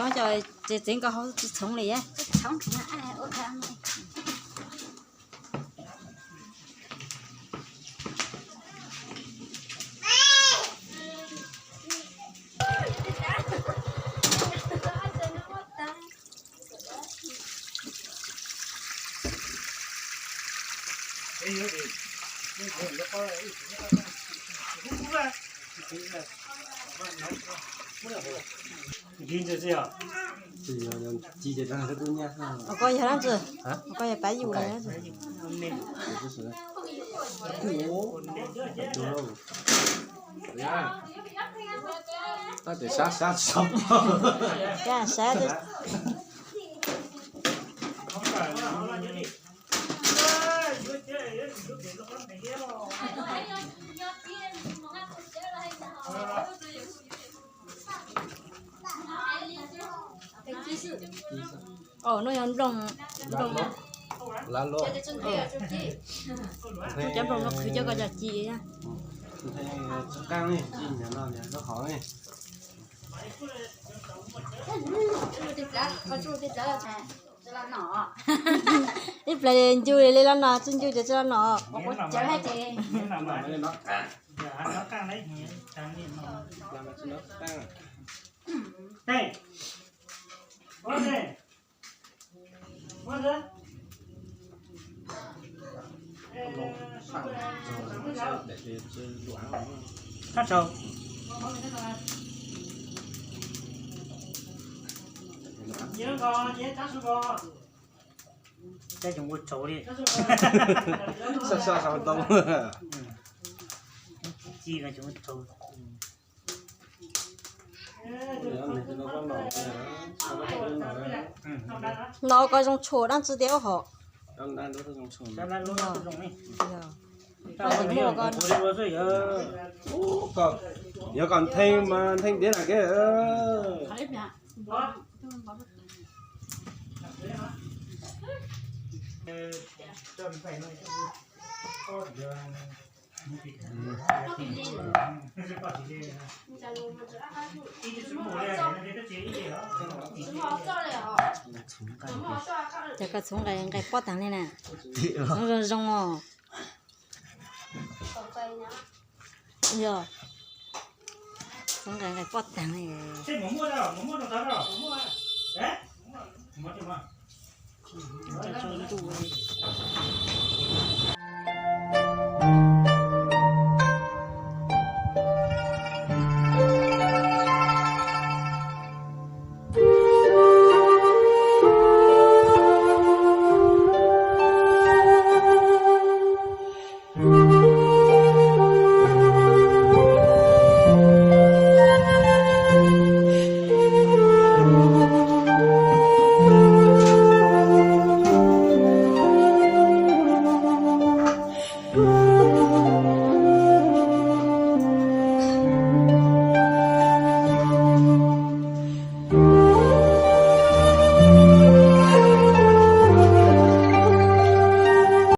Cov tsev tsev nkaus hauv tsis txhoov li. Koj yog dab tsi? Koj yog pab yus li. Sab sab. Au, no yog nplooj, nplooj, cov nplooj no qhwv coj koj cov ci. Ib plaws ncu li los no, tsis ncu ces tsis los no. Ntaus ko zoo tshuam dab tsi tiag hov. Yog kom ntheej mas ntheej tiag na ke. Ces koj txhoov nqaij, nqaij pob tag li na. Txhoov zoo zoo os. Yog, txhoov nqaij, nqaij pob tag li.